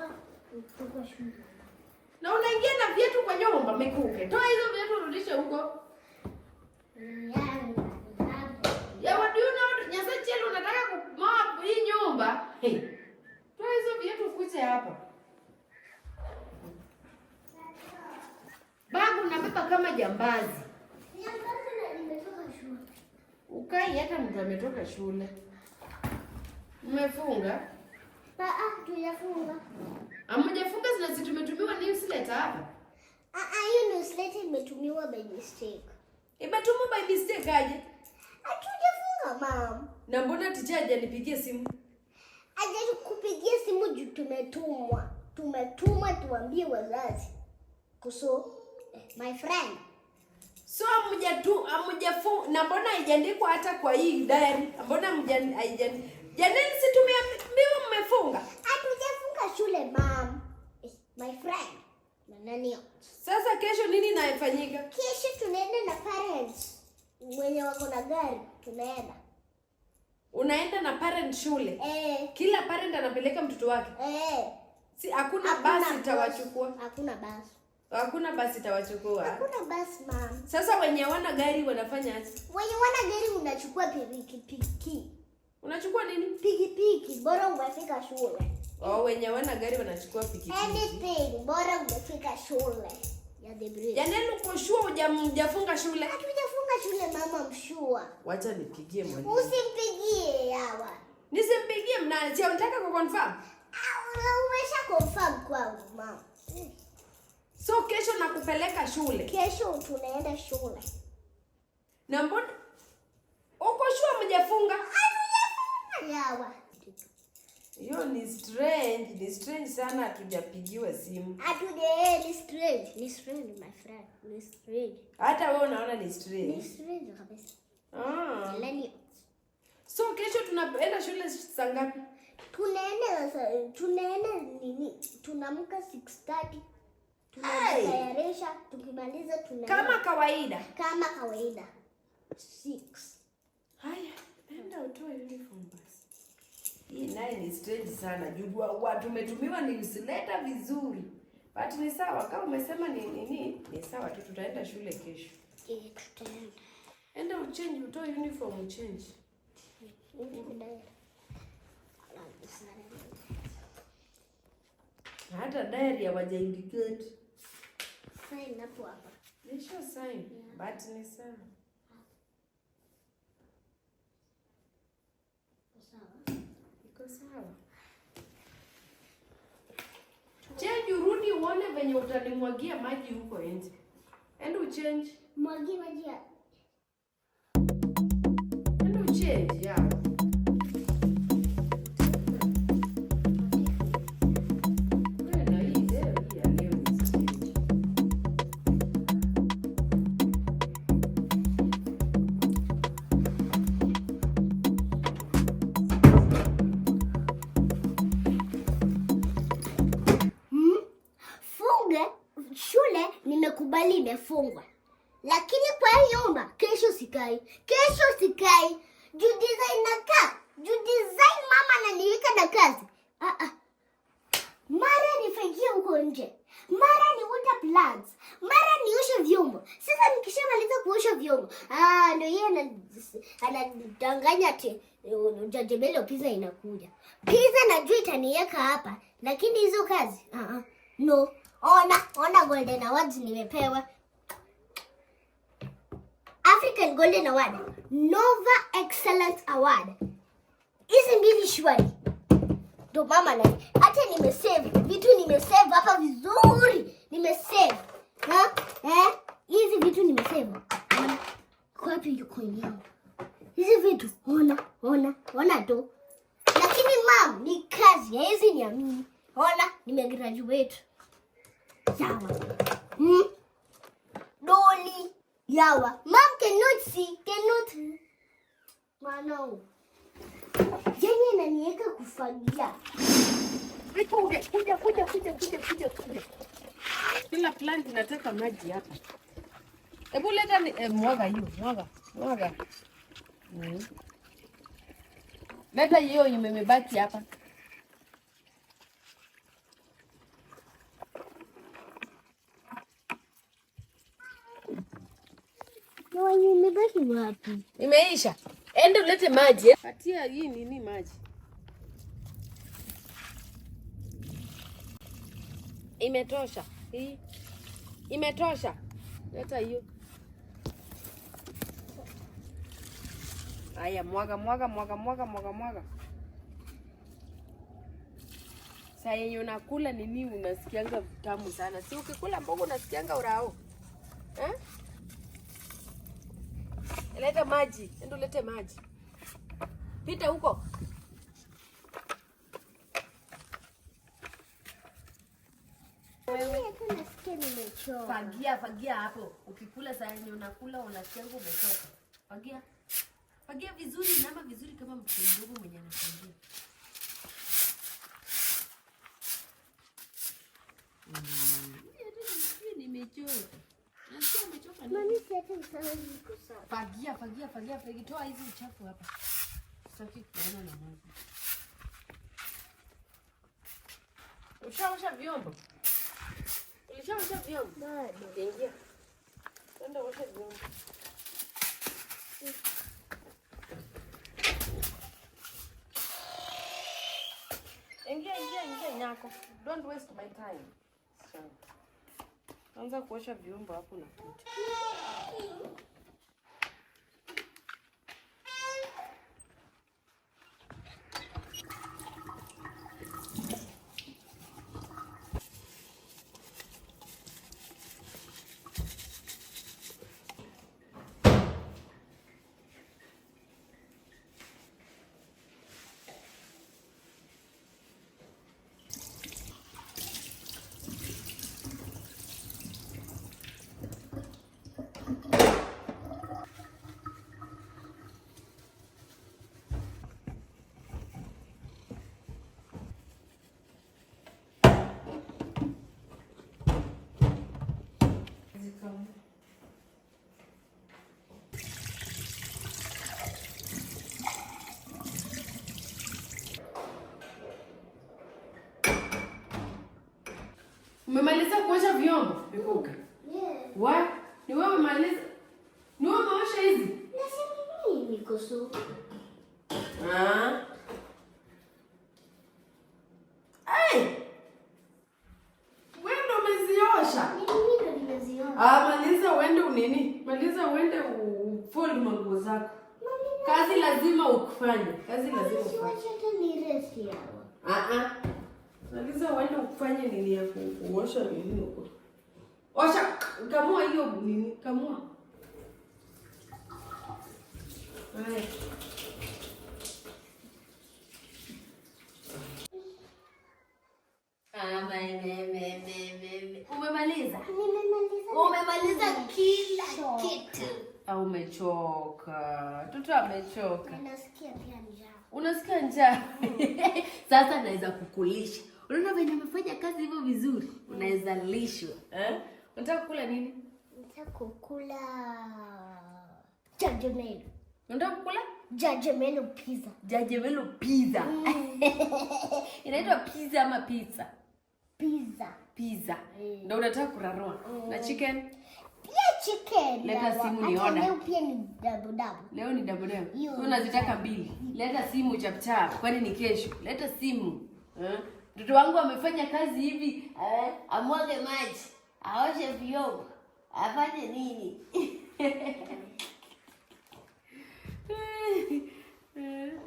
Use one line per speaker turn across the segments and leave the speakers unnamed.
Kutoka shule.
Na unaingia na viatu kwa nyumba mikuke. Toa hizo viatu urudishe huko. Ya what do you know? Nyasa chelo unataka kumoa hii nyumba. Hey. Toa hizo viatu ukuje hapa. Bagu unabeba kama jambazi.
Jambazi na nimetoka shule.
Ukai hata mtu ametoka shule. Mmefunga?
Ah, tujafunga.
Hamjafunga zina tumetumiwa newsletter hapa.
Ah, hiyo newsletter imetumiwa by mistake.
Imetumwa by mistake aje?
Hatujafunga mam.
Na mbona teacher hajanipigia simu?
Hajakupigia simu juu tumetumwa. Tumetumwa tuambie wazazi. Kuso my friend.
So hamjatu hamjafu na mbona haijaandikwa hata kwa hii diary? Mbona hamja haijaandikwa? Janeni, si tumeambiwa mmefunga.
Hatujafunga shule mam. My friend. Na nani?
Sasa kesho nini inafanyika?
Kesho tunaenda na parents wenye wako na gari tunaenda.
Unaenda na parent shule.
Eh,
Kila parent anapeleka mtoto wake.
eh.
Si hakuna basi itawachukua.
Hakuna basi.
Hakuna basi itawachukua.
Hakuna basi mam.
Sasa wenye hawana gari wanafanya aje?
Wenye wana gari unachukua pikipiki.
Unachukua nini?
Pikipiki bora umefika shule.
Oh, wenye hawana gari wanachukua pikipiki.
Anything bora umefika shule. Ya the bridge.
Janeni, uko sure hujafunga shule?
Hatujafunga shule mama, mshua.
Wacha nipigie mwalimu.
Usimpigie hawa.
Nisimpigie mna, si unataka ku confirm?
Ah, umesha confirm kwangu mama.
So kesho nakupeleka shule.
Kesho tunaenda shule.
Na mbona uko sure mjafunga?
Hatujafunga yawa.
Hiyo ni strange, ni strange sana hatujapigiwa simu.
Hatuja, ni strange. Ni strange my friend. Ni strange.
Hata wewe unaona ni
Ni
strange.
strange kabisa.
Ah.
Lani
So kesho tunaenda shule saa ngapi?
tunaenda nini? Tunaamka 6:30. Tunajitayarisha, tukimaliza tunaenda
Kama kawaida.
kama kawaida. 6.
Haya, enda utoe uniform basi. Hii naye ni strange sana. Juu wa tumetumiwa newsletter vizuri. But ni sawa kama umesema ni nini, ni sawa tu tutaenda shule kesho.
Eh, tutaenda.
Enda uchange, utoe uniform uchange. Hata diary hawaja indicate.
Sign hapo hapa.
Nisha sign, but ni sawa.
Sawa.
Iko sawa. Change urudi uone venye utanimwagia maji huko nje. Enda uchange.
Mwagi maji ya
Enda uchange ya. Wewe na hii leo hii ya leo ni strange.
Funge shule nimekubali imefungwa. Lakini kwa hii nyumba kesho sikai. Kesho sikai. Juu design nakaa. Juu design mama ananiweka na kazi. Ah ah. Mara nifagie huko nje. Mara ni water plants. Mara nioshe vyombo. Sasa nikishamaliza kuosha vyombo, ah ndio yeye anadanganya ati Jajebelo pizza inakuja. Pizza najua itaniweka hapa, lakini hizo kazi ah ah. No. Ona Golden Awards nimepewa. African Golden Award, Nova Excellence Award. Hizi mbili shwari. Ndo mama nani. Hata nimesave vitu, nimesave hapa vizuri. Nimesave. Ha? Eh? Hizi vitu nimesave. Kwa wapi yuko yangu? Hizi vitu ona, ona, ona tu. Lakini mam, ni kazi, hizi niamini. Ona, nimegraduate. Yawa. Doli. Yawa. Mom cannot see, cannot. Mwanangu. Yenye inaniweka kufagia.
Kuja, kuja, kuja, kuja, kuja, kuja, kuja. Kila plant inataka maji hapa. Hebu leta ni, mwaga hiyo, mwaga, mwaga. Leta hiyo yenye imebaki hapa.
Na wenye imebaki wapi?
Imeisha. Enda ulete maji. Patia hii nini maji. Imetosha. Hii. Imetosha. Leta hiyo. Haya, mwaga mwaga mwaga mwaga mwaga mwaga. Saa yenye unakula nini unasikianga tamu sana. Si ukikula mboga unasikianga urao. Eh? Leta maji. Enda ulete maji. Pita huko.
Mimi hata nasikia nimechoka.
Fagia, fagia hapo. Ukikula saa yenye unakula unasikianga umechoka. Fagia. Fagia vizuri, inama vizuri kama mtoto mdogo mwenye anafagia. Nimechoka. Nasikia umechoka nini?
Mami, si hata nisawa niko sawa.
Fagia, fagia, fagia, fagia. Toa hizi uchafu hapa. Sitaki kuona na maji. Ushaosha vyombo? Ulishaosha vyombo?
Bado.
Ingia. Enda osha vyombo. Ingia, ingia, ingia nyako. Don't waste my time. Sawa. Anza kuosha vyombo hapo na kuja. Umemaliza kuosha vyombo? Vikuka.
Yeah.
Wa? Ni wewe umemaliza? Ni wewe umeosha hizi?
Nasema mimi niko sawa.
Ah. Hey! Wewe ndo umeziosha.
Mimi ndo nimeziona.
Ah, maliza uende unini? Maliza uende ufold manguo zako.
Mami,
Kazi lazima ukufanye. Kazi lazima
si
ufanye.
wacha hata ni rest yawa.
Ah ah. Maliza uende ufanye nini ya kuosha nini huko. Osha, kamua hiyo nini? Kamua. Haya. Umemaliza?
Nimemaliza.
Umemaliza
kila kitu.
Au umechoka? Mtoto amechoka.
Nasikia pia njaa.
Unasikia njaa? Sasa naweza kukulisha. Unaona venye umefanya kazi hivyo vizuri, unaweza lishwa. Eh? Unataka kukula nini?
Nataka kukula jajamelo.
Unataka kukula?
Jajamelo pizza.
Jajamelo pizza. Inaitwa pizza ama pizza?
Pizza.
Pizza. Ndio unataka kurarua. Na chicken?
Pia chicken.
Leta
Dawa.
simu
Hata
nione.
leo pia ni double double.
Leo ni double double.
Hiyo.
Wewe unazitaka mbili. Leta simu chap chap. Kwani ni kesho? Leta simu. Eh? Mtoto wangu amefanya kazi hivi, eh? Amwage maji, aoshe vyombo, afanye nini?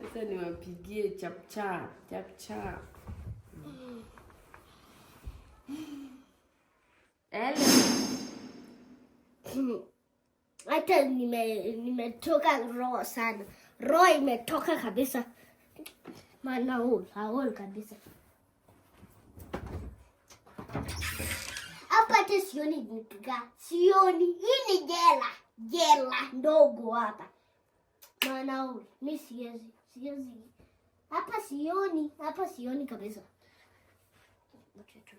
Sasa niwapigie chap chap, chap chap. Hello.
Hata nimetoka roho sana. Roho imetoka kabisa. Maana haul kabisa. Hapa hata sioni nikikaa. Sioni. Hii ni jela. Jela ndogo hapa. Maana haul. Mi siwezi. Siwezi. Hapa sioni. Hapa sioni kabisa. Wacha tu.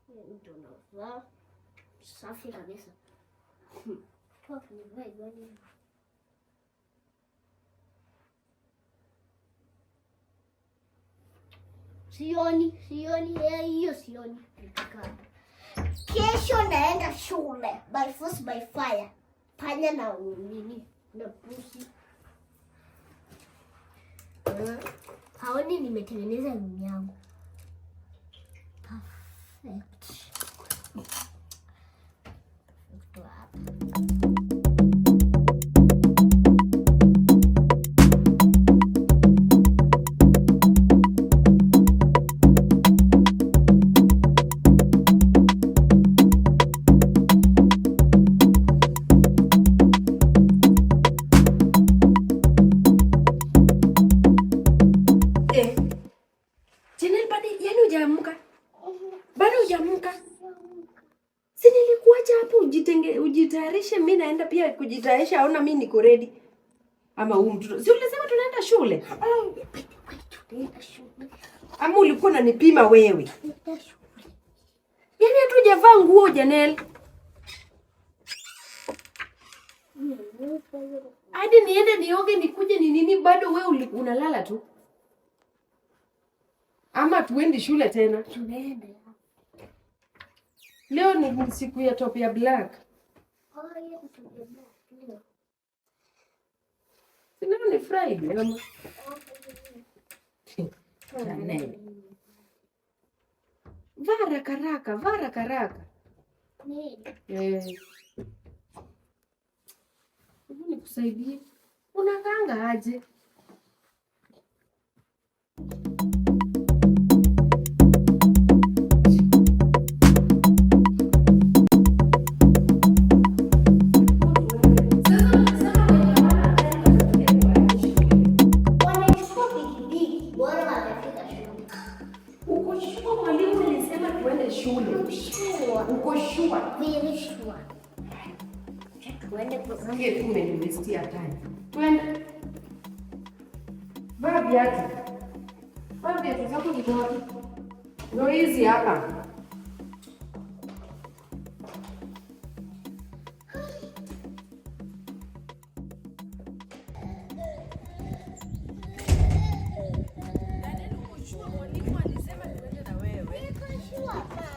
Ndio navaa. Safi kabisa. Top nivae gani? Sioni, sioni, hiyo sioni. Nikikaa hapa. Kesho naenda shule by force by fire. Panya na nini na pusi. Haoni nimetengeneza room yangu. Perfect. Kutoa hapa.
Eh. Janelle, bado yani hujaamka? Bado hujaamka? Si nilikuacha hapo ujitayarishe, mimi naenda pia kujitayarisha, aona mimi niko ready. Ama huu mtoto. Si ulisema tunaenda shule?
Tunaenda shule.
Ama ulikuwa unanipima wewe?
Tunaenda shule.
Yaani hatujavaa nguo Janelle. Hadi niende nioge nikuje ni nini, bado wewe unalala tu. Ama tuendi shule tena?
Tunaenda.
Leo ni siku ya top ya black.
Oh, yeah, tunaenda. Leo.
Si leo ni Friday ama? Janelle. Vaa haraka haraka, vaa haraka haraka.
Nini?
Eh. Hebu nikusaidie. Unakaanga aje?
Wanachukua pikipiki, bora wamefika shule.
Uko sure mwalimu alisema tuende shule?
Sure.
Uko sure?
Very sure. Tuende kwa
Sikie tu umeniwastia time. Twende. Vaa viatu. Vaa viatu zako ziko wapi? Ndio hizi hapa. Mwalimu alisema tuende na wewe.
Niko sure, ma.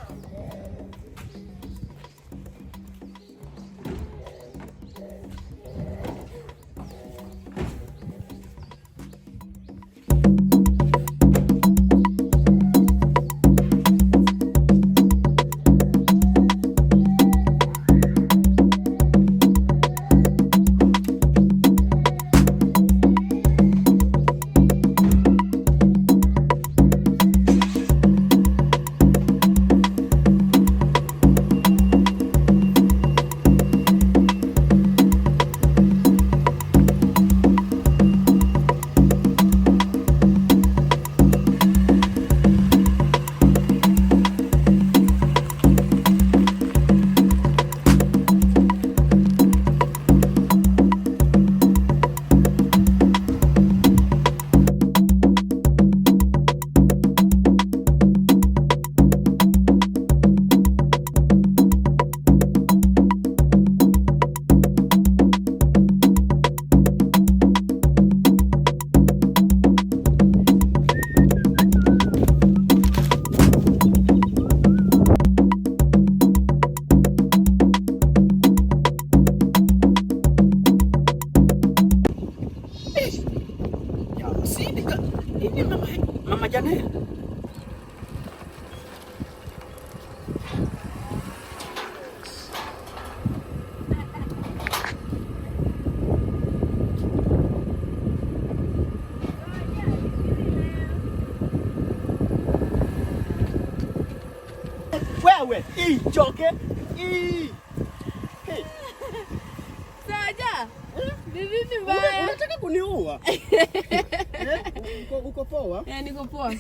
Nini mama Janelle? Wewe, hii choke. Hii. Hey,
Saja. Ni nini mbaya?
Unataka kuniua? Eh, uko poa?
Eh, niko poa.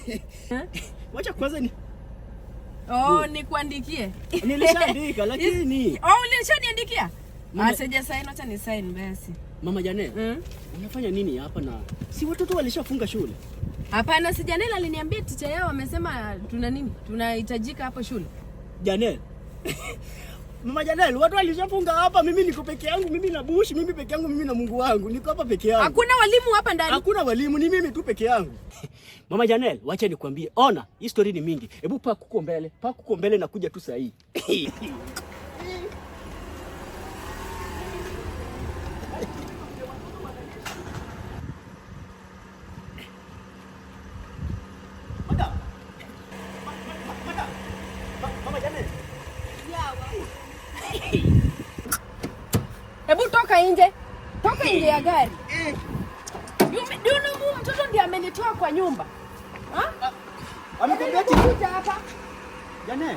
Wacha kwanza ni
Oh, nikuandikie.
nilishaandika lakini
Oh, ulishaniandikia?
Mama-
Ah, sija sign, acha ni sign basi.
Mama Janelle, unafanya nini hapa na si watoto walishafunga shule?
Hapana, si Janelle aliniambia teacher yao amesema tuna nini? Tunahitajika hapo shule.
Janelle. Mama Janel, watu walishafunga hapa, mimi niko peke yangu, mimi na Bush, mimi peke yangu, mimi na Mungu wangu. Niko hapa peke yangu.
Hakuna walimu hapa ndani.
Hakuna walimu, ni mimi tu peke yangu. Mama Janel, wacha nikwambie. Ona, hii story ni mingi. Hebu park huko mbele, park huko mbele na kuja tu saa hii. Madam. Madam. Mama Janel.
Hebu toka nje. Toka nje ya gari. Do you know huyu mtoto ndiye amenitoa kwa nyumba? Ha?
Amekwambia ati
Kuja hapa.
Janel.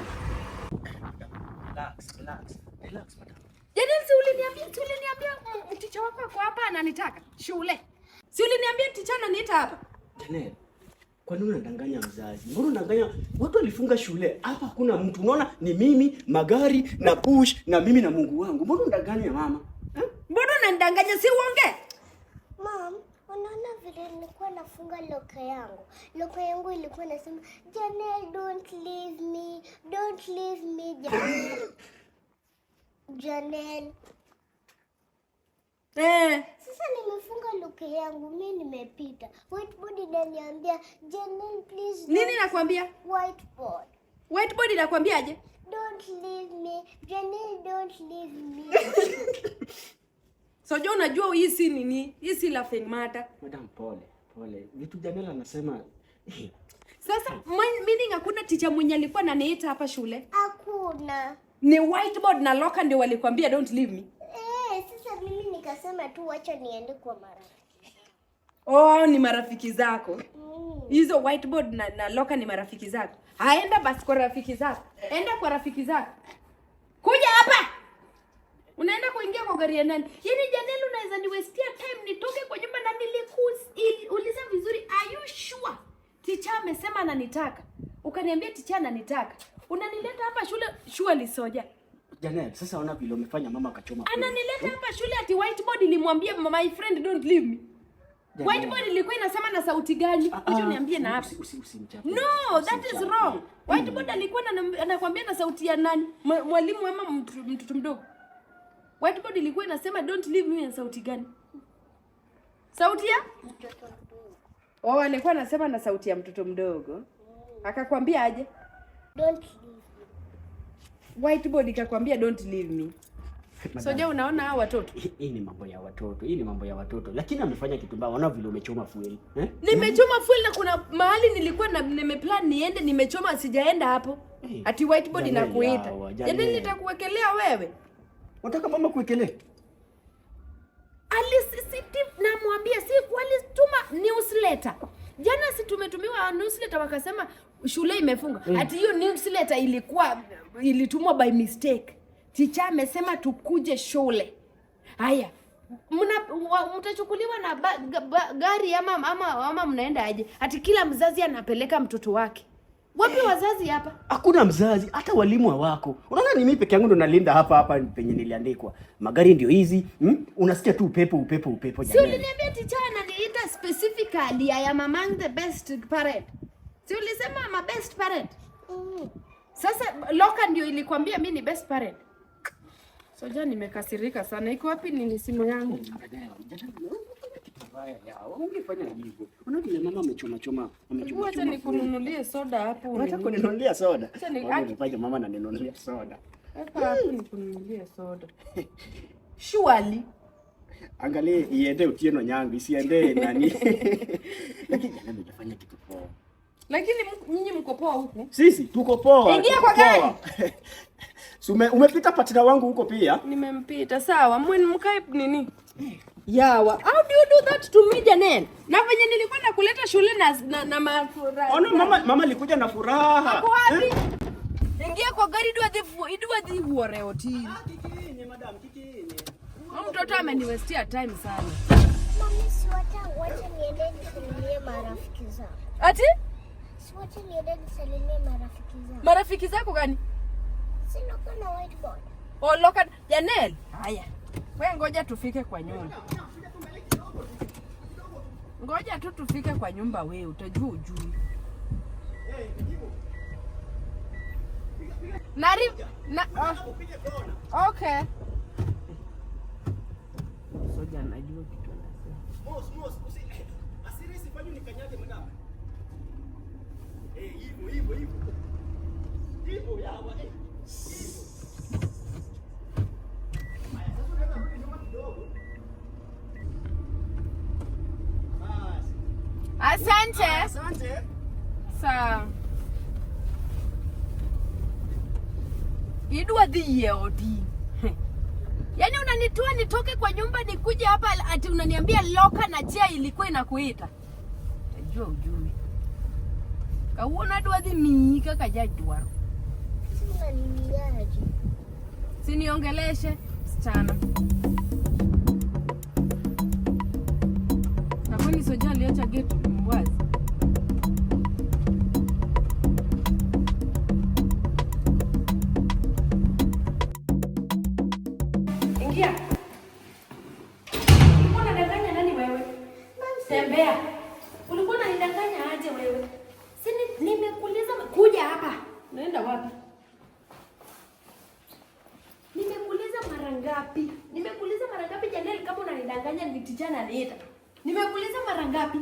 Relax, relax. Relax, madam.
Janel, si uliniambia teacher wako ako hapa ananitaka shule. Si uliniambia teacher ananiita hapa?
Janel, kwa nini unadanganya mzazi? Mbona unadanganya? Watu walifunga shule hapa, hakuna mtu. Unaona ni mimi, magari na Bush na mimi na Mungu wangu. Mbona unadanganya mama? Eh?
Mbona unanidanganya? Si uongee?
Mom, unaona vile nilikuwa nafunga locker yangu. Locker yangu ilikuwa nasema, "Janel, don't leave me. Don't leave me, Janel." Janel.
Eh.
Sasa nimefunga locker yangu, mi nimepita. Whiteboard inaniambia, "Janel, please
Nini
don't."
nakwambia?
Whiteboard.
Whiteboard inakwambiaje?
"Don't leave me. Janel, don't leave me."
So jo, unajua hii si nini? Hii si laughing matter.
Madam, pole, pole. Vitu Janel anasema
Sasa meaning hakuna teacher mwenye alikuwa ananiita hapa shule.
Hakuna.
Ni whiteboard na locker ndio walikwambia don't leave me.
Eh, sasa mimi nikasema tu wacha niende kwa marafiki.
Oh, ni marafiki zako. Hizo whiteboard na locker ni marafiki zako. Aenda basi kwa rafiki zako. Enda kwa rafiki zako. Kuja hapa. Unaenda kuingia kwa gari ya nani? Yaani Janel, unaweza niwastia time nitoke kwa nyumba na nilikuuliza vizuri, are you sure? Teacher amesema ananitaka. Ukaniambia teacher ananitaka. Unanileta hapa shule surely Soja.
Janel, sasa ona vile umefanya mama akachoma. Kweli.
Ananileta hapa shule ati whiteboard ilimwambia, "My friend, don't leave me."
Janel.
Whiteboard ilikuwa inasema na sauti gani?
Ah,
Kuja
ah,
uniambie na hapa.
Usimchape.
No, that is
Usimchape.
wrong. Whiteboard alikuwa anakuambia na sauti ya nani? Mwalimu ama mtoto mdogo? Whiteboard ilikuwa inasema "Don't leave me" na sauti gani? Sauti ya?
Mtoto mdogo.
Oh, alikuwa anasema na sauti ya mtoto mdogo. Akakwambia aje?
"Don't leave me."
Whiteboard ikakwambia "Don't leave me."
Madam.
Soja, unaona hao watoto?
Hii ni mambo ya watoto, hii ni mambo ya watoto. Lakini amefanya kitu mbaya. Ona vile umechoma fuel. Eh?
Nimechoma fuel na kuna mahali nilikuwa na nimeplan niende, nimechoma sijaenda hapo.
Eh,
Ati whiteboard
Janel,
inakuita.
yawa,
Janel,
Janel.
nitakuwekelea wewe.
Unataka mama kuwekelee?
Alisisitiza, namwambia si walituma newsletter. Jana si tumetumiwa newsletter wakasema shule imefunga. Ati hiyo newsletter ilikuwa ilitumwa by mistake. Teacher amesema tukuje shule. Haya. Mtachukuliwa na gari ama mnaenda aje? Ati kila mzazi anapeleka mtoto wake. Wapi wazazi hapa?
Hakuna mzazi, hata walimu hawako. Unaona ni mimi peke yangu ndo nalinda hapa hapa penye niliandikwa. Magari ndio hizi, Unasikia tu upepo upepo upepo
Si
Janel.
uliniambia teacher ananiita specifically, "I am among the best parent." Si ulisema I'm a best parent?
Mm.
Sasa locker ndio ilikwambia mi ni best parent. Soja, nimekasirika sana. Iko wapi nini simu yangu?
Janel, Janel, kitu mbaya ya. Ungefanya hivyo. Unaona vile mama amechoma choma, amechoma
Wacha
choma.
nikununulie soda hapo.
Unataka kuninunulia soda?
Acha
Wewe unafanya mama ananinunulia soda.
Hapa hapo nikununulie soda. Surely.
Angalia iende Otieno nyangu, isiende nani. Lakini Janel, hujafanya kitu poa.
Lakini nyinyi mko poa huku?
Sisi tuko poa.
Ingia
Tuko
kwa gari.
poa. Si umepita partner wangu huko pia?
Nimempita. Sawa, mwe mkae nini? Yawa. How do you do that to me, Janel? Na venye nilikuwa nakuleta shule na mafuraha.
Ona mama alikuja na furaha.
Ako wapi? Ingia kwa gari idwa dhi wuore oti.
Ah, kikinye madam, kikinye.
Huyu mtoto ameniwestia time sana.
Mami, si wacha niende nisalimie marafiki zangu.
Ati?
Si wacha niende nisalimie marafiki zangu.
Marafiki zako gani?
Si locker na whiteboard.
Oh, locker Janel. Haya. We ngoja tufike kwa nyumba. Ngoja tu tufike kwa nyumba, we utajua ujui. Nari na
Unataka upige kona.
Okay. Soja anajua kitu anasema.
Mos, mos, usi asiri sifanye nikanyage madam. Eh, hivyo hivyo hivyo. Hivyo yawa eh. Hivyo. Haya, sasa unaweza rudi nyuma kidogo. Basi.
Asante.
Asante.
Sawa. Idwa dhi yie odi. Yaani unanitoa nitoke kwa nyumba nikuje hapa ati unaniambia locker na chair ilikuwa inakuita. Najua ujui. Kawuono adwa dhi miyi kaka jadwaro.
Si unaniliaje?
Siniongeleshe msichana. Na kwani soja aliacha gate wazi? Ingia. Ulikuwa unadanganya nani wewe? Tembea. Ulikuwa unanidanganya aje wewe? Si nimekuuliza kuja hapa. Unaenda wapi? Nimekuuliza mara ngapi? Nimekuuliza mara ngapi Janel kama unanidanganya ni teacher ananiita. Nimekuuliza mara ngapi?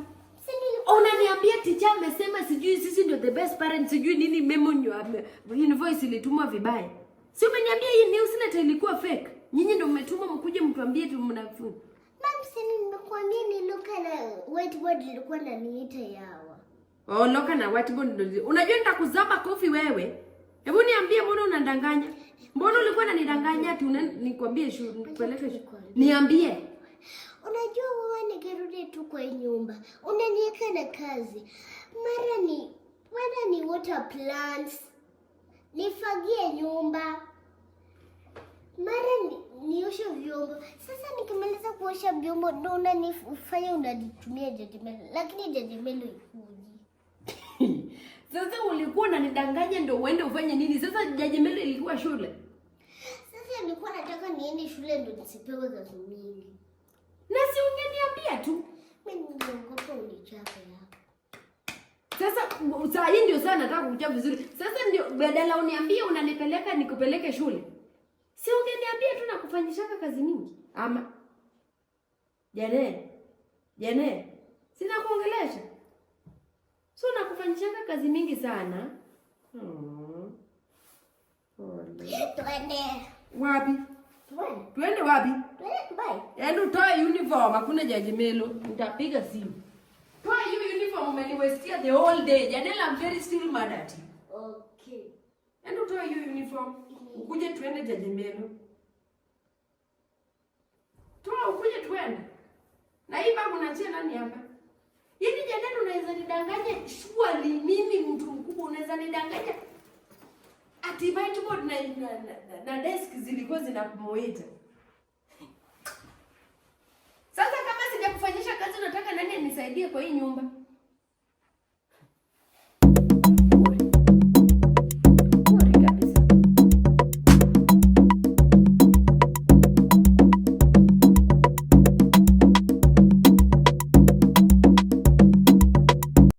Si nilikuwa
Unaniambia teacher amesema sijui sisi ndio the best parents, sijui nini memo ndio invoice ilitumwa vibaya. Si umeniambia hii newsletter ilikuwa fake? Nyinyi ndio mmetuma mkuje mtuambie tu mnafunga.
Mum, si nimekuambia ni locker na whiteboard ilikuwa inaniita yawa.
Oh, locker na whiteboard ndio. Unajua nitakuzaba kofi wewe. Hebu niambie mbona unandanganya? Mbona ulikuwa unanidanganya ati nikwambie shule nikupeleke shule? Niambie.
Unajua wewe nikirudi tu kwa hii nyumba, unaniweka na kazi. Mara ni water plants, nifagie nyumba, mara nioshe vyombo. Sasa nikimaliza kuosha vyombo ndo unanifanya unanitumia Jaji Melo, lakini Jaji Melo ikuji.
Sasa ulikuwa unanidanganya ndio uende ufanye nini? Sasa Jaji Melo ilikuwa shule.
Sasa nilikuwa nataka niende shule ndo nisipewe kazi mingi.
Na si ungeniambia tu.
Mimi niliogopa unichape hapo.
Sasa saa hii ndio sana nataka kukuchapa vizuri. Sasa ndio badala uniambie unanipeleka nikupeleke shule. Si ungeniambia tu na kufanyishaka kazi mingi. Ama Jane. Jane. Sina kuongelesha. So nakufanyishaka kazi mingi sana. Pole.
Twende.
Wapi?
Twende.
Twende wapi?
Twende Dubai.
Yaani utoe uniform, hakuna Jaji Melo. Nitapiga simu. Toa hiyo uniform, umeniwastia the whole day. Janela, I'm very still mad at you.
Okay.
Yaani utoe hiyo uniform, ukuje tuende Jaji Melo. Toa ukuje tuende. Na hii bag unaachia nani hapa? Yaani Janela unaweza nidanganya surely mimi mtu mkubwa unaweza nidanganya ati whiteboard na desk zilikuwa zinamuita. Sasa kama sijakufanyisha kazi unataka nani anisaidie kwa hii nyumba?